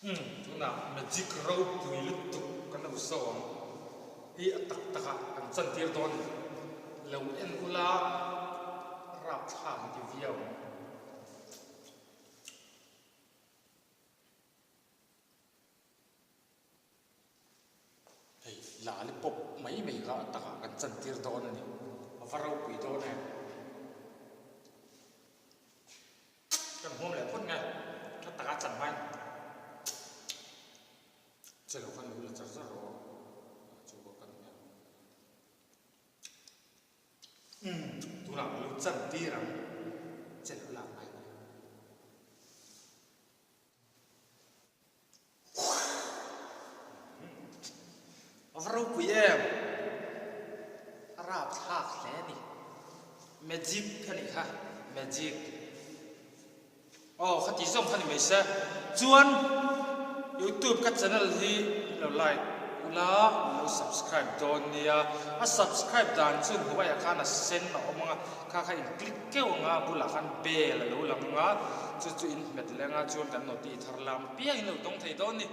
Umm tunah magic ropui lutuk kan lo show ang hi a tak tak ah kan chantir dawn a ni. Lo en ula rapthlak an ti viau ang. Hei lollipop mai mai kha a takah kan chantir dawn a ni. A va ropui dawn em. Kan huam leh phawt nge a takah chan hmain che lo khan lo la char char rawh a chu pawh kan nia. Umm tunah ka lo chantir ang che lo lak ngai nia. A va ropui em? A rapthlak hle a ni. Magic a nih kha, magic. Aw khati zawng kha ni mai se. Chuan YouTube ka channel hi min lo like ula, min lo subscribe dawn nia. A subscribe dan chu hnuaiah khan a sen a awm ang a, kha kha in click keuh ang a, bulah khan bell a lo lang ang a, chu chu in hmet leng a, chuan kan noti thar lam piangin lo tawng thei dawn a ni.